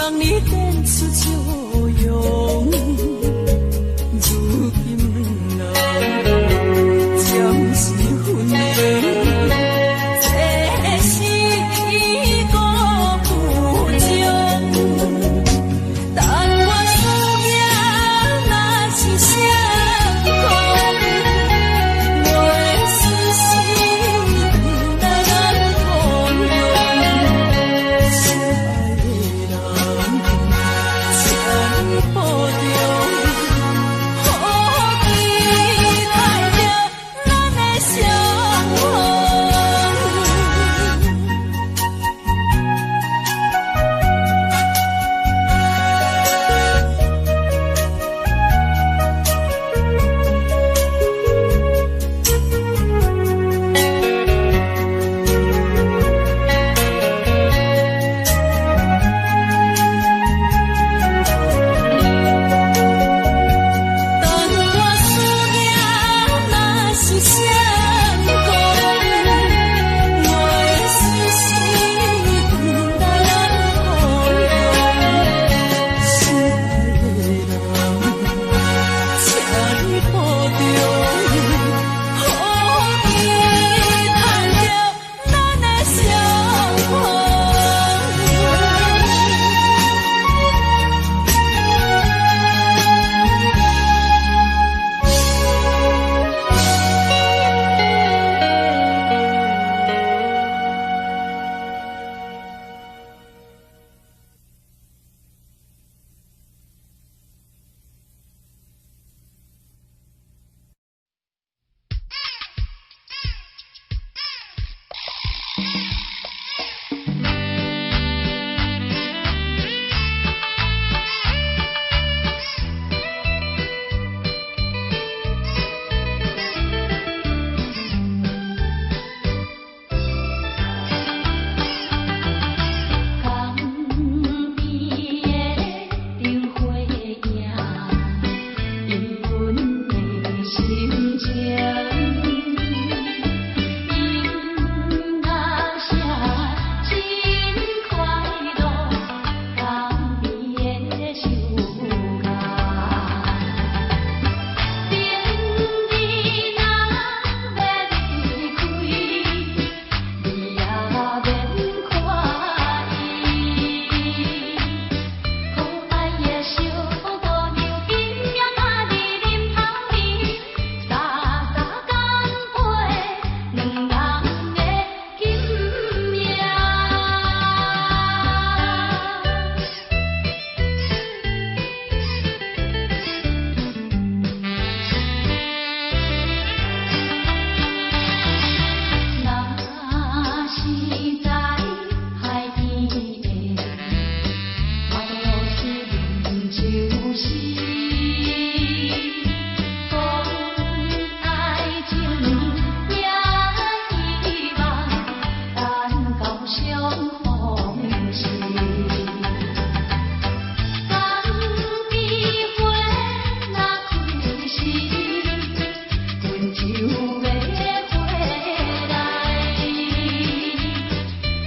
望你展出笑容。如今两人暫時分離，這是孤苦衷。但願輸贏若是成功，我會隨時回來咱抱擁。相愛的人，請你保重，好期待著咱的相逢。但願輸贏若是成功，我會隨時回來咱抱擁。相愛的人，請你保重，好期待著咱的相逢。江邊的燈火影，引阮的心情。音樂聲真快樂，江邊的樹仔。明日若欲離開，你也免看伊。可愛的小姑娘，金命佮你啉香味，三三乾杯，兩人的金命。若是知海边的，我就是啉酒死。讲愛情也希望，等到相逢時。江邊花若開時，阮就欲回來。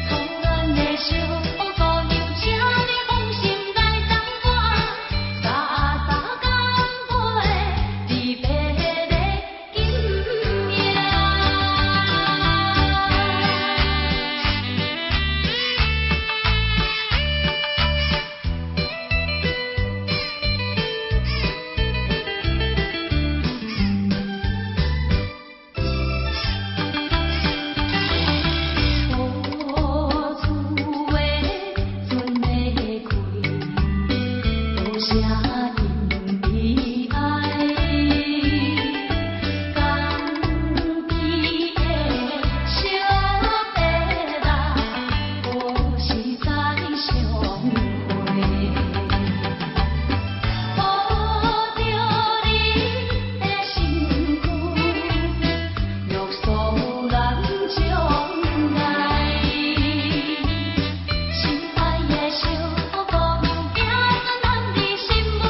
桃源的小姑娘，請你放心來等我，三三乾杯，離別的金命。何處的船欲開，多謝因悲哀。江邊的小白鷺，何時再相會？抱著你的身軀，約束咱將來。心愛的小姑娘，行船咱佇心內，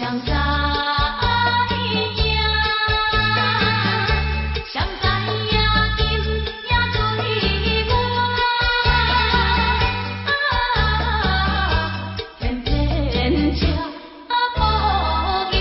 誰知影？誰知影今夜對我？啊，偏偏這無義。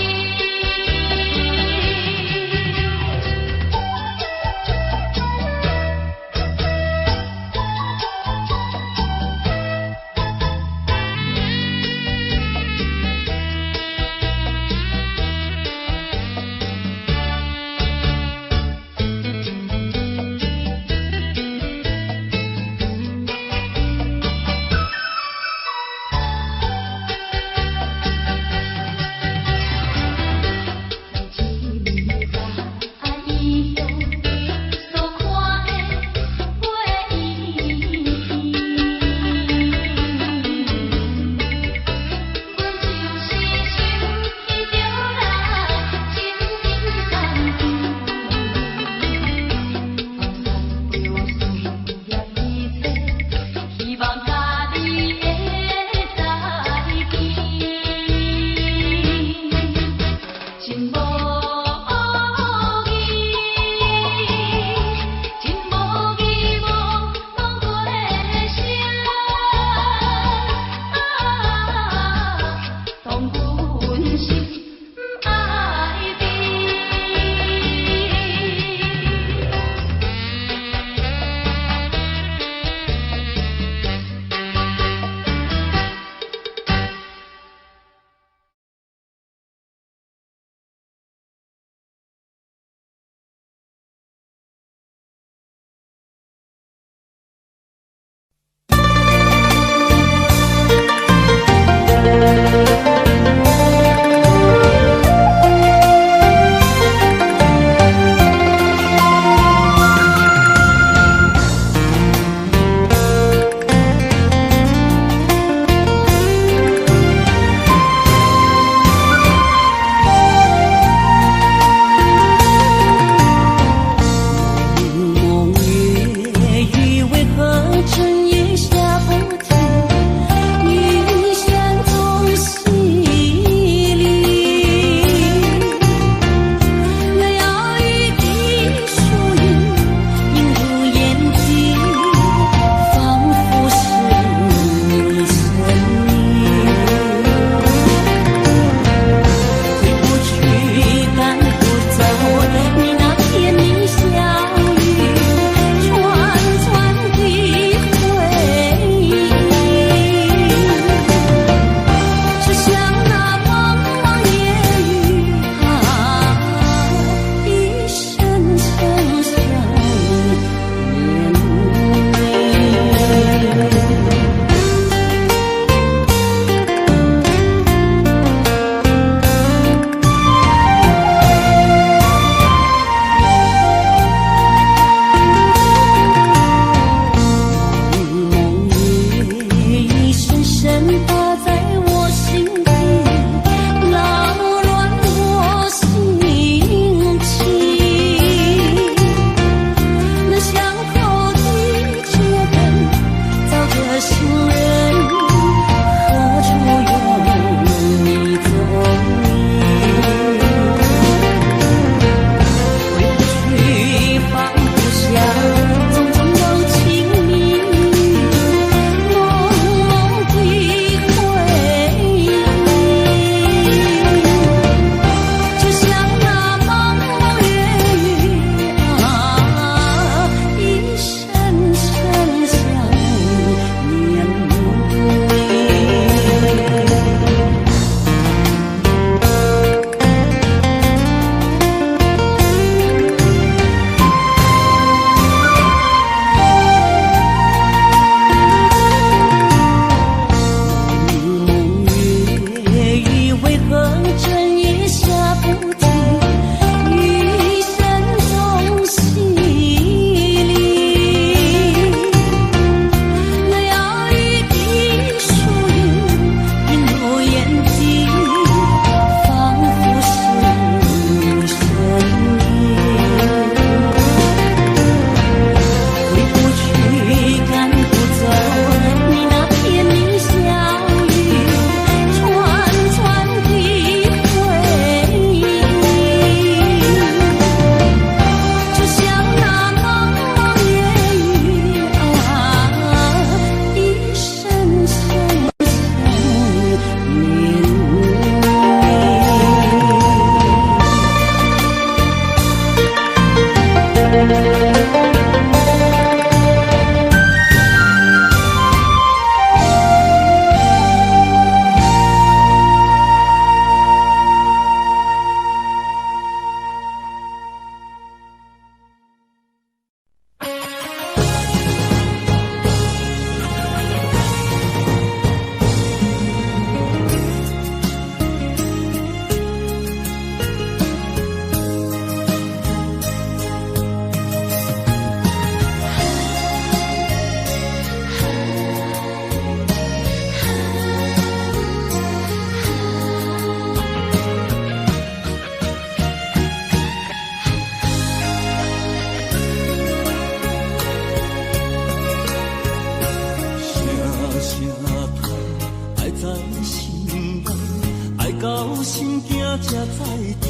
才疼。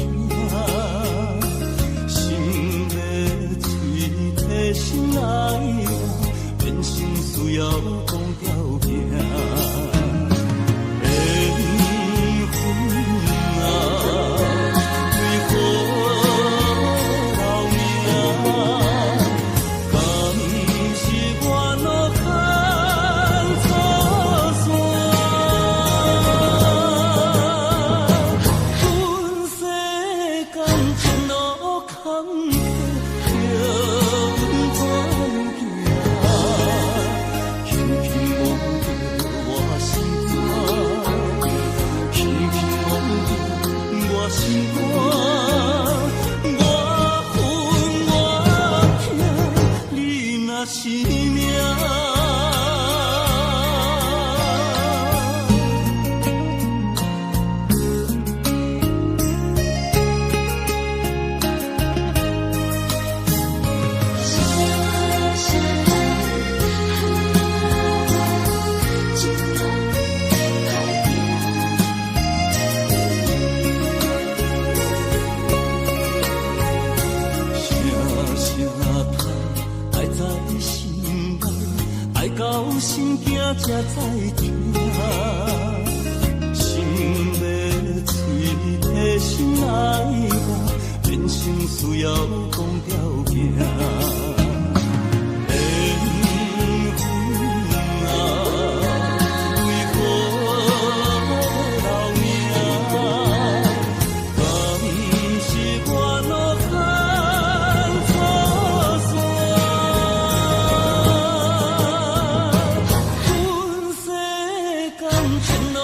心欲喙提心爱我，变成需要讲条件。缘分啊，为何留名？敢是我路牵错线？阮世感情路坎坷，叫阮怎样行？轻轻摸著我心肝，轻轻摸著我心肝，我恨我疼，你若是命。声声叹，情路歹行。声声叹，爱在心内，爱到心惊才知疼。心欲喙提心爱我，人生需要讲条件。缘分啊，为何留名？敢是我路牵错线？阮世感情路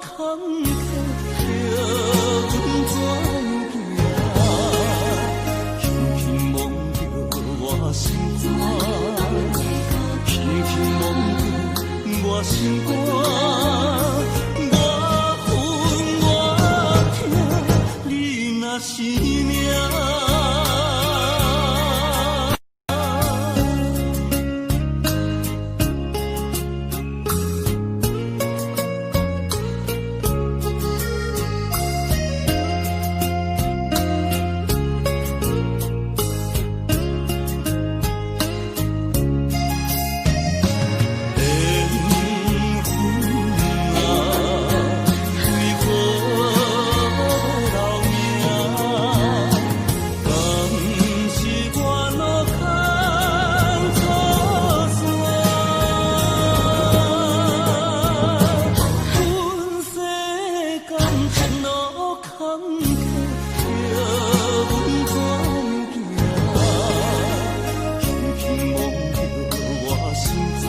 坎坷，叫阮怎样行？轻轻摸著我心肝，轻轻摸著我心肝，我恨我疼，你若是命。缘分啊，为何留名？敢是我路牵错线？阮世感情路坎坷，叫阮怎样行？轻轻摸著我心肝，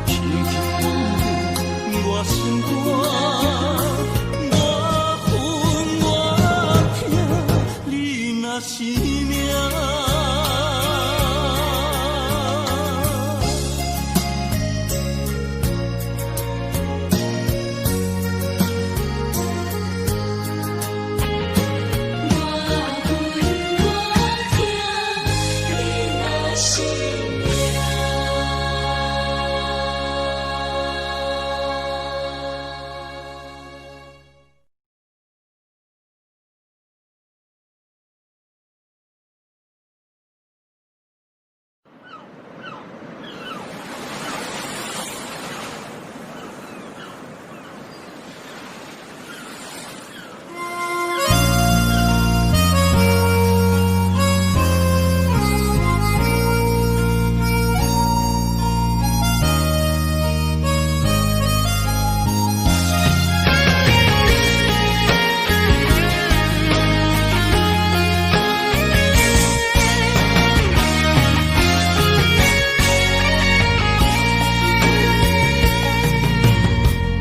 轻轻摸著我心肝，我恨我疼，你若是命。我恨我疼，你若是命。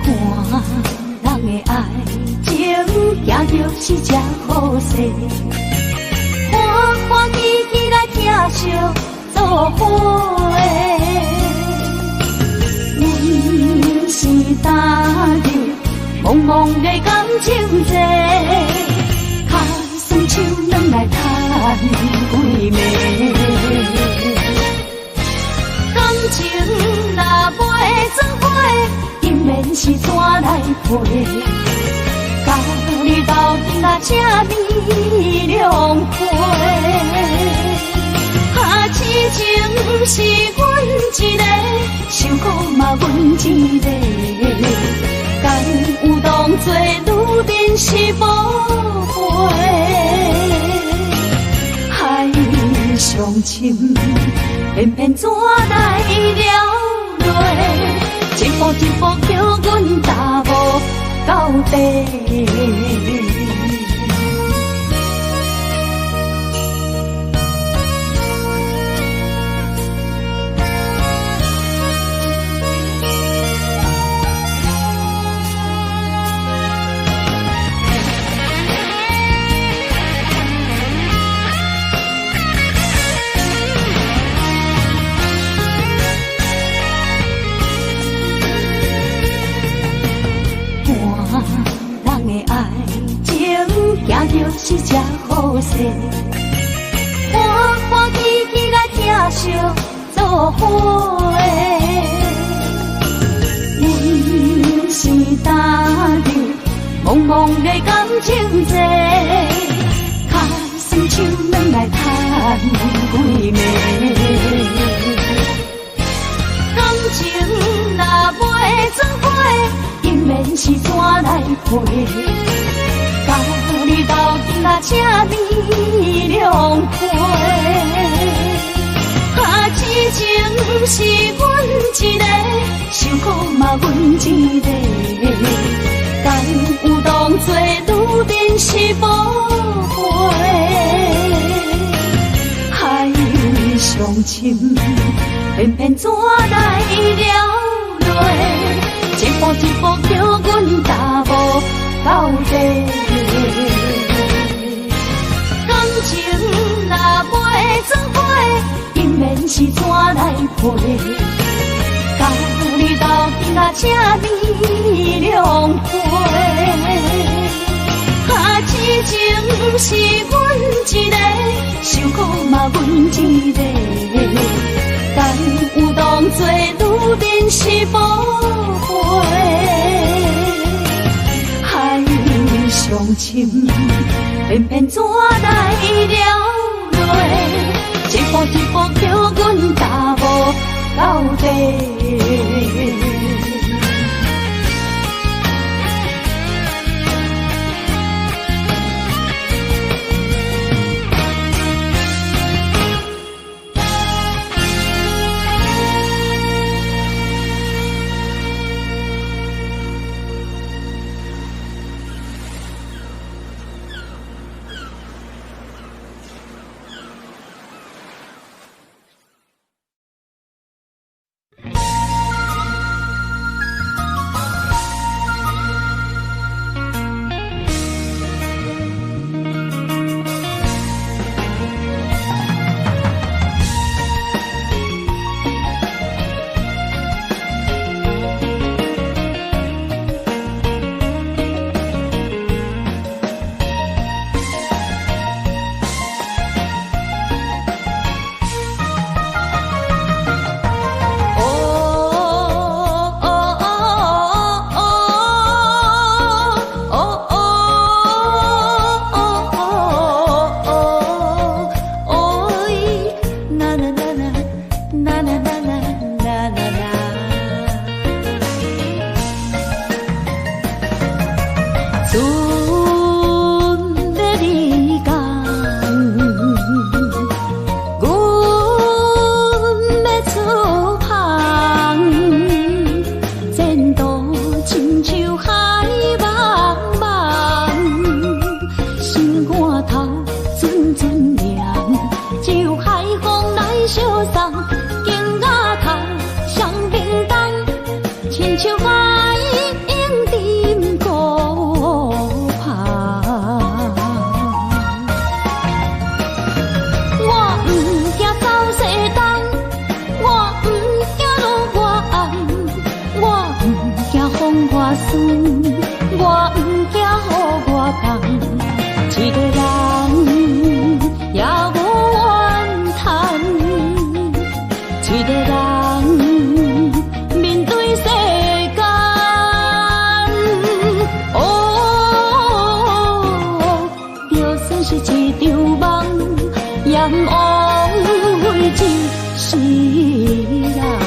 看人的爱情，行著是这好势，欢欢喜喜来疼惜做伙。阮是踏入茫茫的感情世，跤酸手软来趁几暝。感情若袂做伙，姻缘是怎来配？甲你斗這呢兩回。啊，痴情是阮一个，受苦嘛阮一个，敢有當作女人是寶貝？海上深，偏偏怎來流淚？一步一步叫阮踏無到底。就是這好勢，歡歡喜喜來疼惜做伙。阮是踏入茫茫的感情債，跤酸手軟來趁幾暝。感情若袂做伙，姻緣是怎來配？甲你鬥陣啊，這呢兩回。啊，痴情是阮一个，受苦嘛阮一个，敢有當作女人是寶貝？海上深，偏偏怎來流淚？一步一步叫阮踏無到底。感情若袂做伙，姻緣是怎來配？甲你鬥陣啊，這呢兩回。啊，痴情是阮一个，受苦嘛阮一个，敢有當作女人是寶貝？海上深，偏偏怎來流淚？一步一步叫阮踏無到底。算是一場夢，也枉費一世人。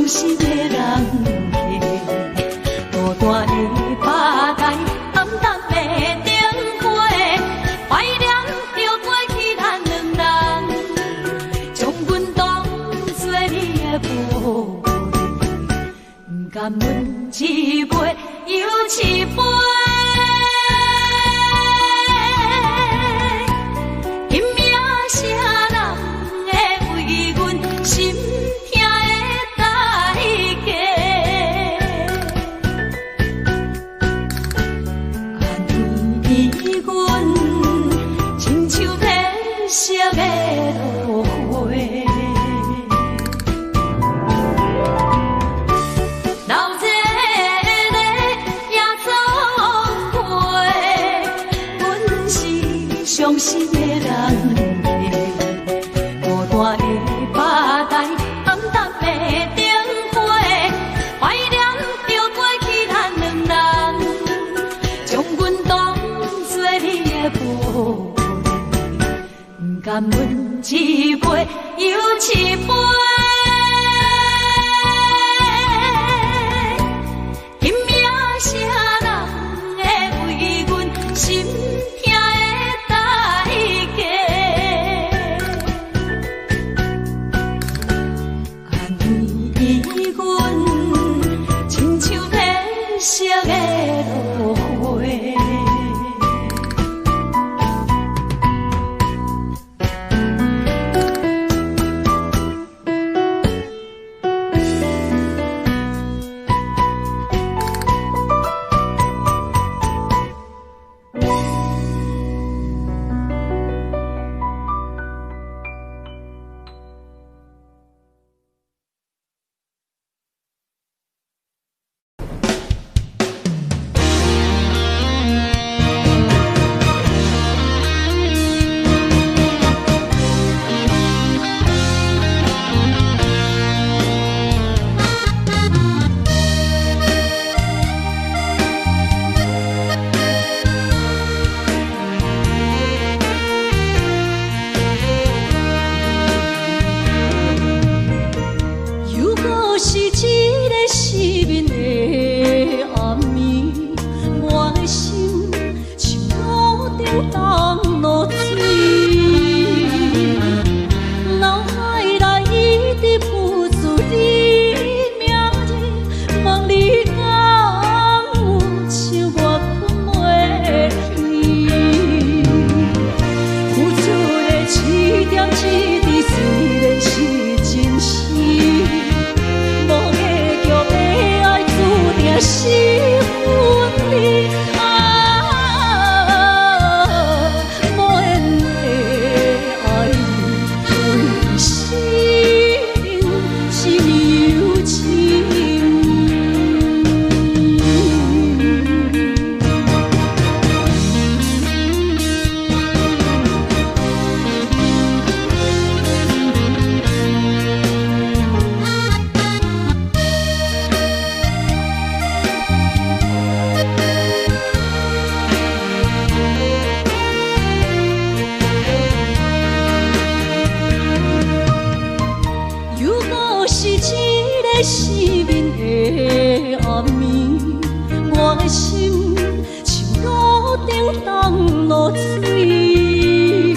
心的人客，孤單的吧台，暗淡的燈火，懷念著過去咱兩人，將阮當作你的寶貝，毋甘阮一杯又一杯。今夜啥人會為阮心疼的代價？按呢阮親像褪色的落花。留一个夜总会，阮是傷心的人客，孤單的吧台，暗淡的燈火，懷念著過去咱兩人，將阮當作你的寶貝，毋甘阮一杯又一杯。今夜啥人會為阮心疼的代價？按呢阮親像褪色的落花。又閣是一个失眠的暗暝，我的心像炉顶冻露水，脑海内一直浮出你名字，问你敢有像我睏袂去？付出的一点一滴虽然是真实，无结局的爱注定是分离。啊，无缘的爱你，为生心有情。又閣是一个失眠的暗暝，我的心像炉顶冻露水，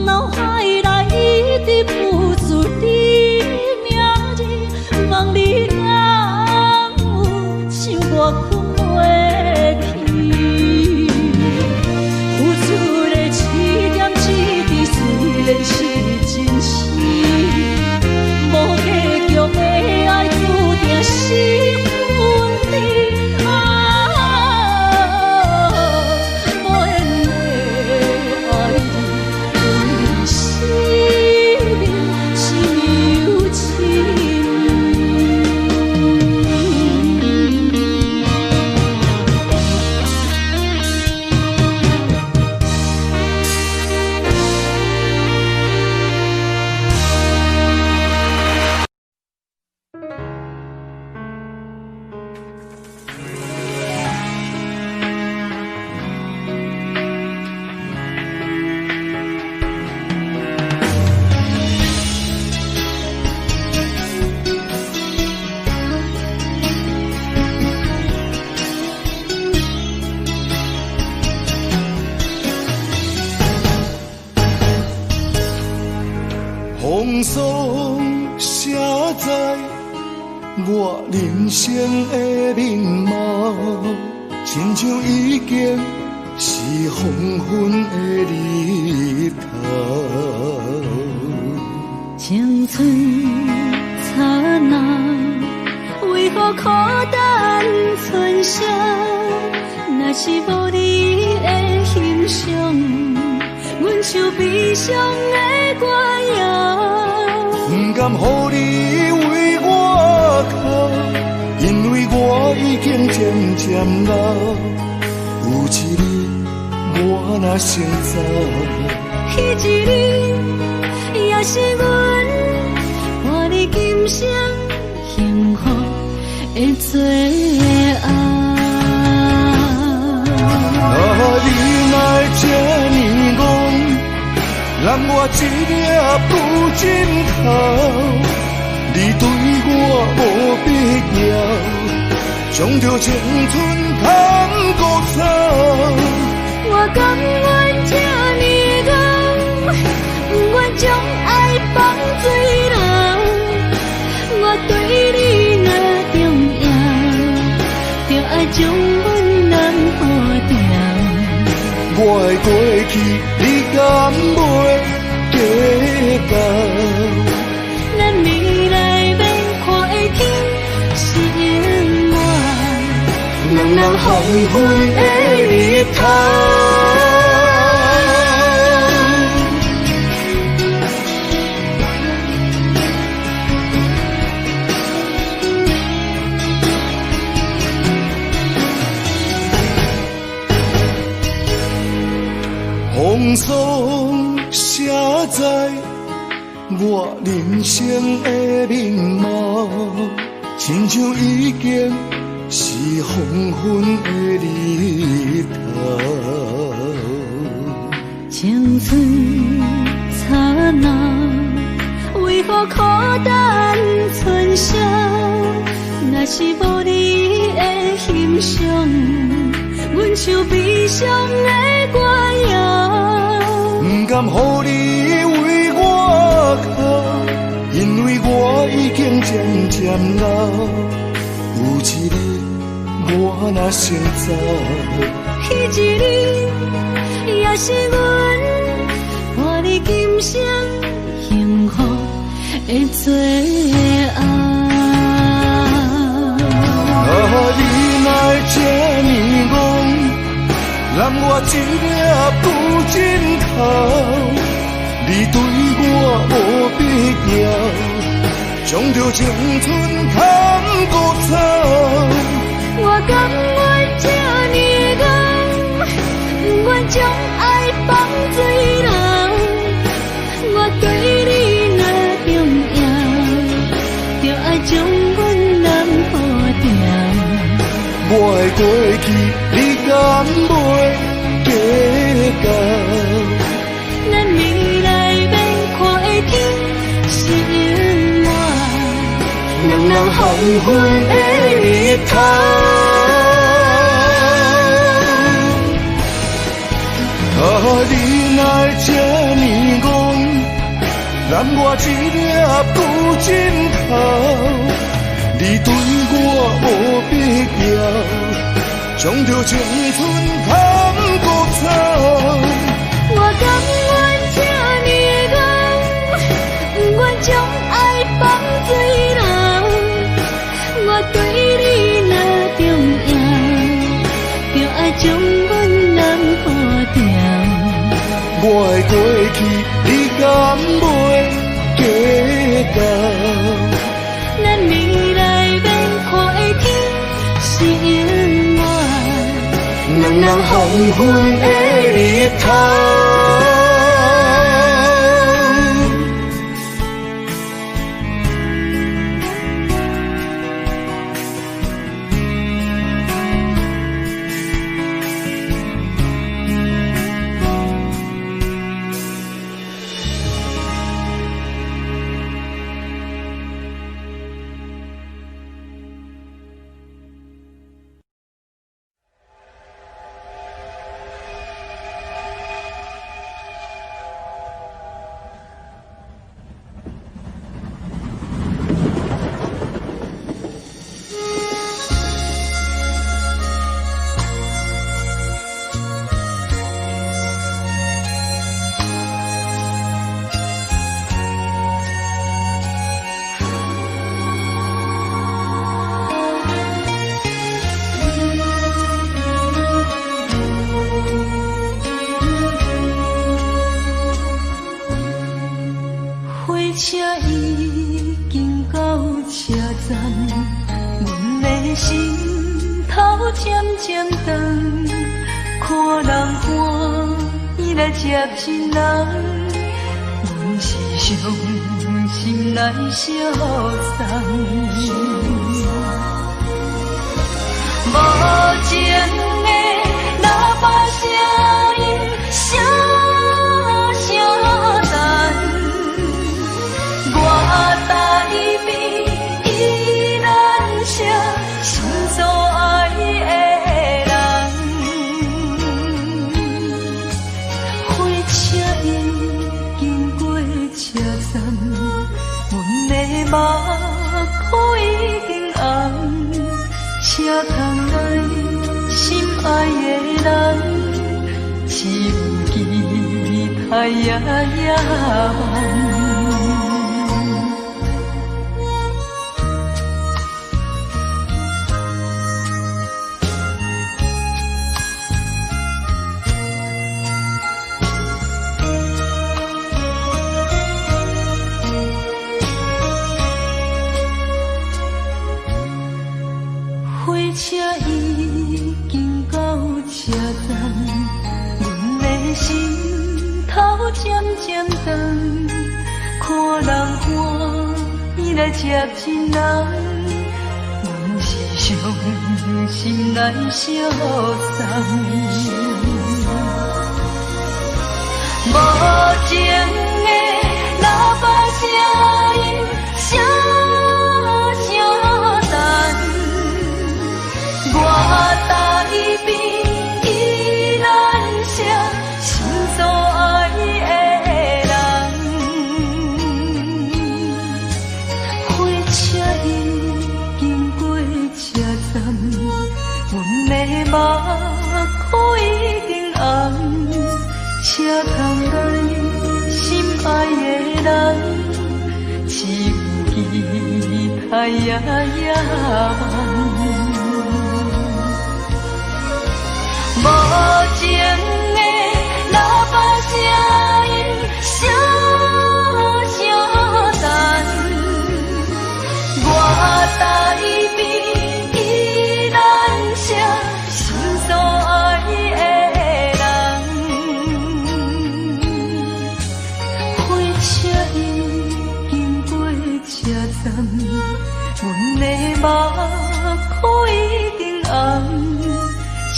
脑海内一直浮出你名字，问你敢有像我睏袂去？付出的一点一滴虽然是真实，无结局的爱注定是分离。啊，无缘的風霜寫在我人生的面貌，親像已經是黃昏的日頭。青春燦爛，為何苦等春宵？若是無你的欣賞，阮像悲傷的歌謠。不甘予你為我哭，因為我已經漸漸老。有一日我若先走，彼一日也是阮伴你今生幸福的最後。啊，你哪會這呢戇，攬我一粒布枕頭，你對我無必要，將著青春牵孤走。我甘願這呢戇，不願將愛放水流。我對你若重要，就愛將阮攬好牢。我的過去，你敢袂計較？咱未來欲看的天是永遠，兩人黃昏的日頭。風霜寫在我人生的面貌，親像已經是黃昏的日頭。青春燦爛，為何苦等春宵？若是無你的欣賞，阮像悲傷的歌謠。不甘予你為我哭，因為我已經漸漸老。有一日我若先走，彼一日也是阮伴你今生幸福的最後。啊，你哪會這呢戇，攬我一粒布枕頭，你對我無必要，將著青春牵孤走。我甘願這呢戇，不願將愛放水流。我對你若重要，就愛將阮攬好牢。我的過去，你敢袂計較？咱未來欲看的天是永遠，兩人黃昏的日頭。啊，你哪會這呢戇，攬我一粒布枕頭，你對我無必要，將著青春牵孤走。我甘願這呢戇，不願將愛放水流。我對你若重要，就愛將阮攬好牢。我的過去，你敢袂計較？咱未來欲看的天是永遠，兩人黃昏的日頭。車已經到車站，阮的心頭漸漸長，看人歡喜來接親人，阮是傷心來相送。無情的喇叭聲音，聲聲等。我台邊依然是心所愛的人。火車已經過車站，阮的目眶已經紅。車窗內心愛的人，只有期待夜夜梦。火車已經到車站，阮的心頭漸漸長，看人歡喜來接親人，阮是傷心來相送。無情的喇叭聲音，聲聲等。我台邊依然是心所愛的人。火車已經過車站，阮的目眶已經紅。車窗內心愛的人，只有期待夜夜梦。無情的喇叭聲音，聲聲等。我台邊依然是心所愛的人。火車已經過車站，阮的目眶已經紅。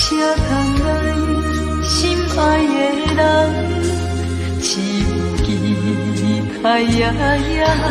車窗內心愛的人，只有期待夜夜梦。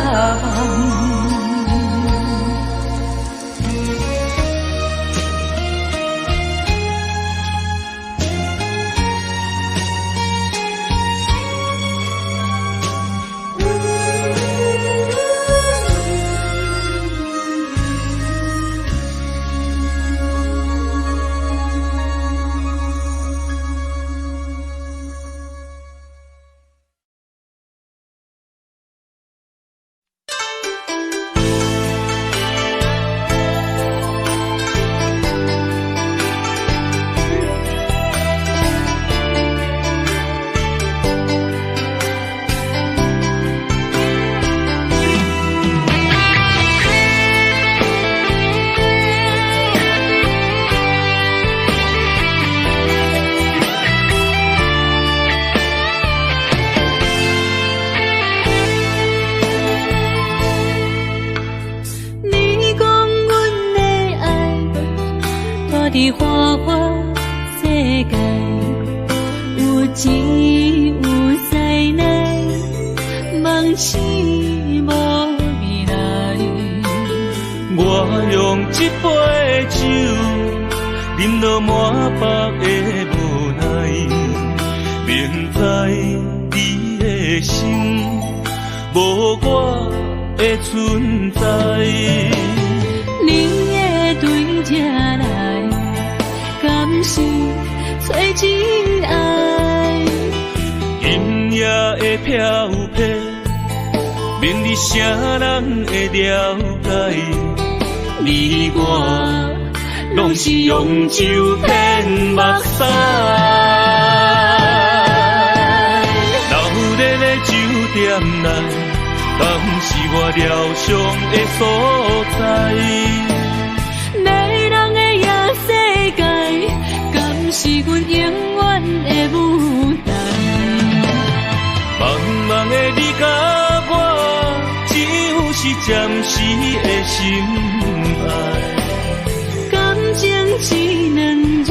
你講阮的愛，蹛佇花花世界，有錢有勢內，夢醒無未來。我用這杯酒，飲到滿腹的無奈，明知你的心無我的存在。你會對這來，敢是找真愛？今夜的飄泊，免你啥人會了解？你我攏是用酒騙目屎。鬧熱的酒店內，敢是我療傷的所在？迷人的夜世界，敢是阮永遠的舞台？茫茫的你佮我，只有是暫時的心愛。感情這兩字，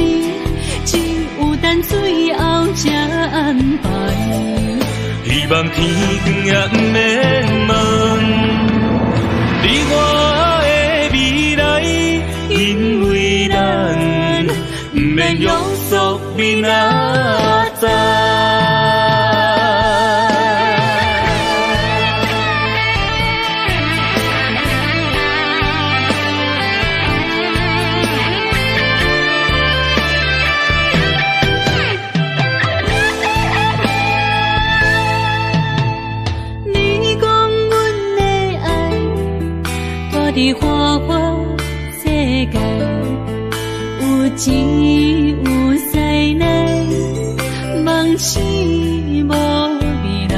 只有等最後才安排。希望天光也毋免問，你我的未來，因為咱毋免約束明仔載。你講阮的愛，住佇花花世界，有錢有勢內，夢醒無未來。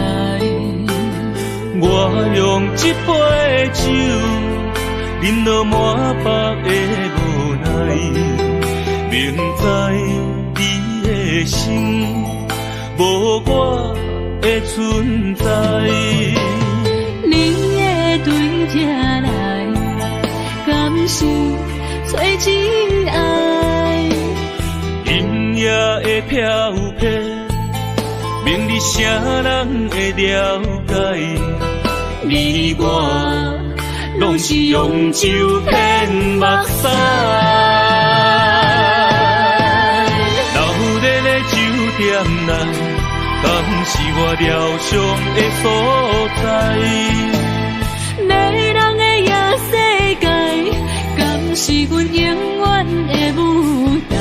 我用這杯酒，飲到滿腹的無奈，明知你的心無我的存在。你會對這來，敢是找真愛？今夜的飄泊，明日誰人會了解？你我攏是用酒騙目屎。鬧熱的酒店內，敢是我療傷的所在？迷人的夜世界，敢是阮永遠的舞台？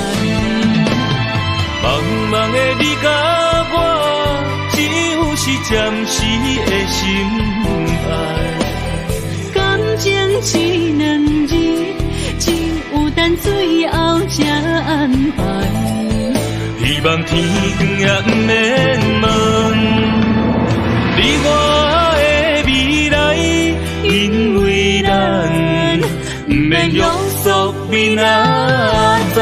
茫茫的你佮我，只有是暫時的心愛。感情這兩字，只有等最後才安排。希望天光也毋免問，你我的未來，因為咱毋免約束明仔載。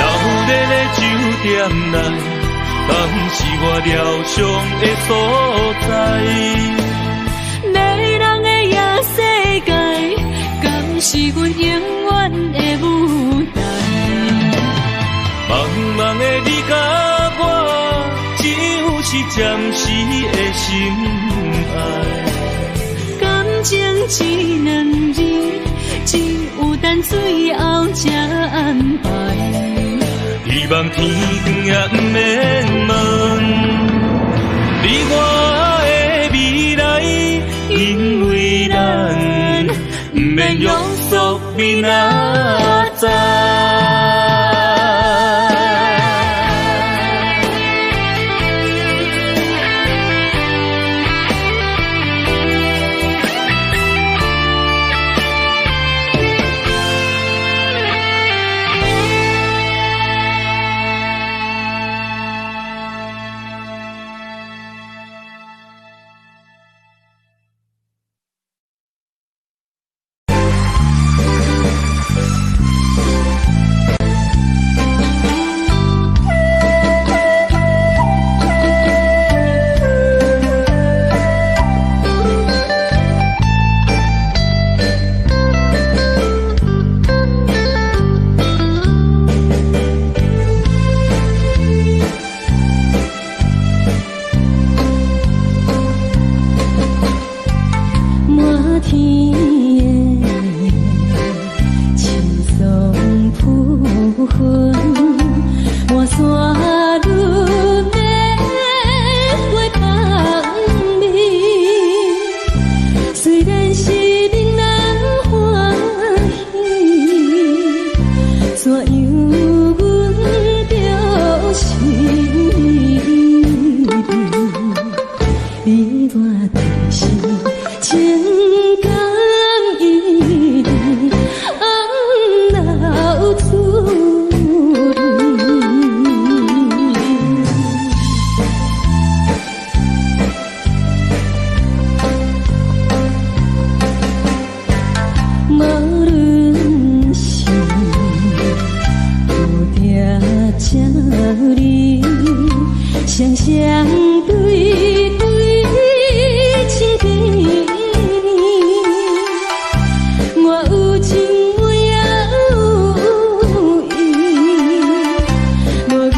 鬧熱的酒店內，敢是我療傷的所在？迷人的夜世界，敢是阮永遠的舞台？茫茫的你佮我，只有是暫時的心愛。感情這兩字，只有等最後才安排。希望天光也毋免問，你我的未來，因為咱毋免約束明仔載。滿天的青松浮雲，滿山女的花香味。雖然是闽人歡喜，怎樣阮著是你？你我就是情感依依，红老厝里。你，雙雙對對親甜甜。我有情我也有意，無味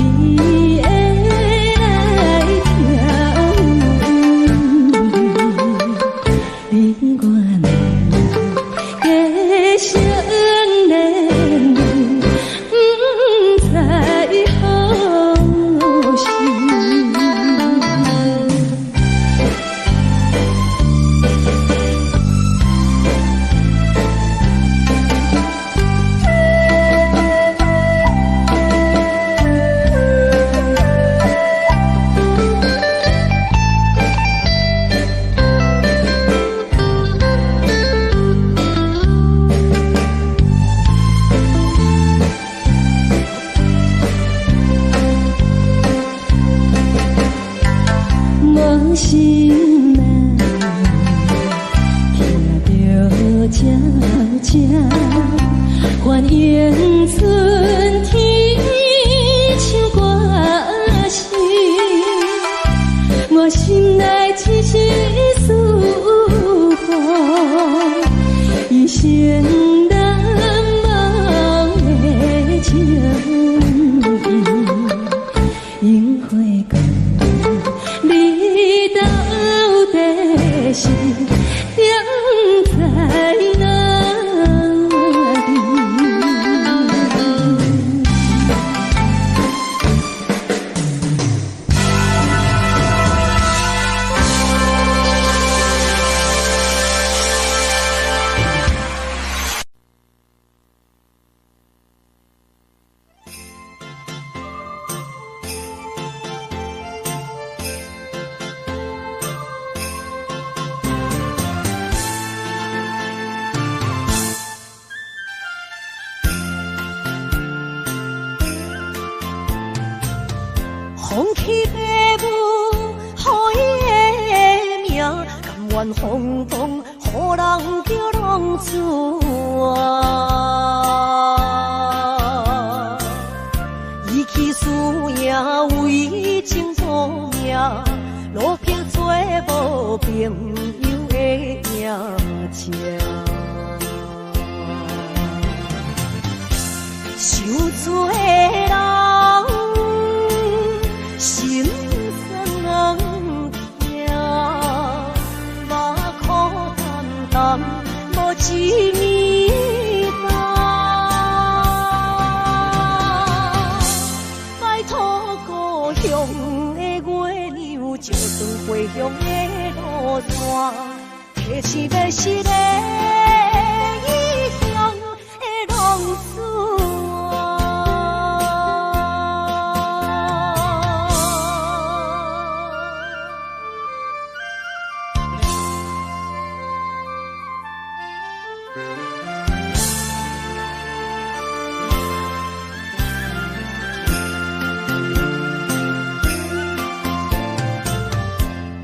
的來調恁我兩个相連理，毋知何時。無心內聽著鳥聲，歡迎春天唱歌聲，我心內一絲思慕，一生難忘的情意，櫻花糕。你到底是踮在哪裡？放棄爸母予伊的名，甘願風光予人叫浪子啊！伊去输赢为情赌命，落魄做无朋友的赢家。受罪人心酸痛，目苦澹澹無一暝冬。拜託故鄉的月娘，照算回鄉的路線，提醒欲死的異鄉的浪子啊。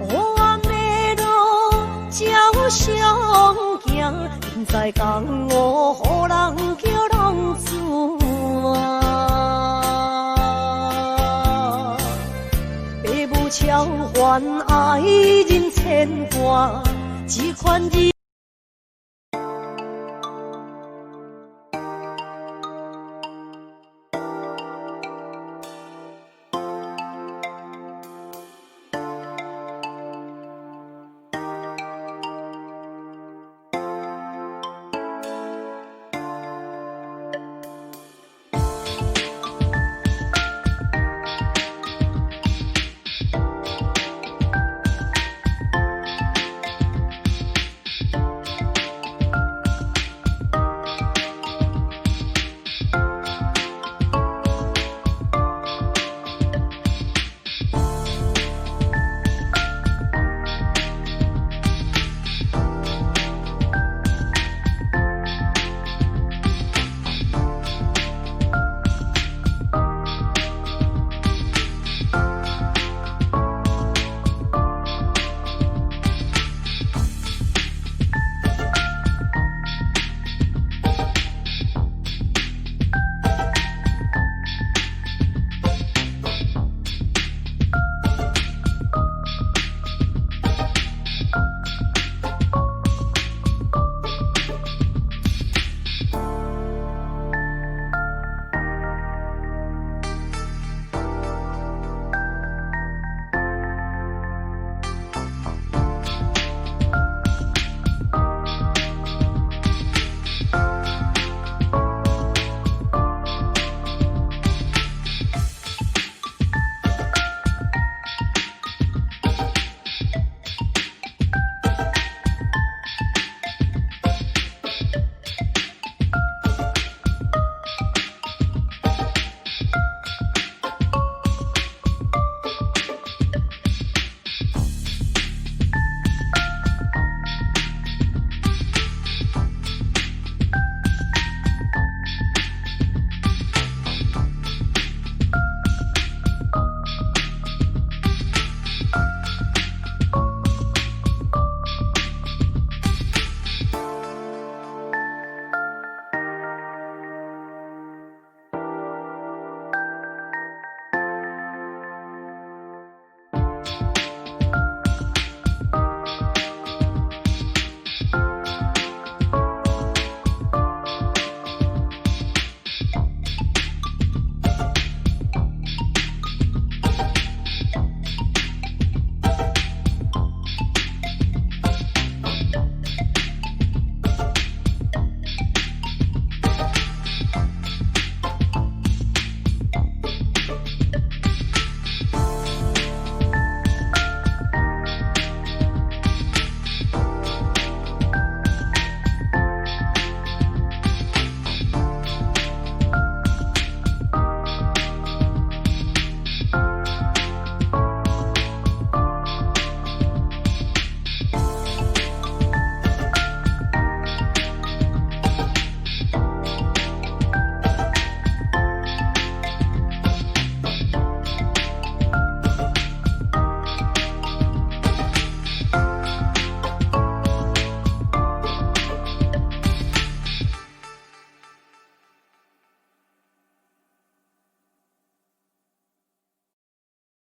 黑暗的路照相行，不知江湖予人叫浪子啊。爸母超凡愛人牽掛，這款日。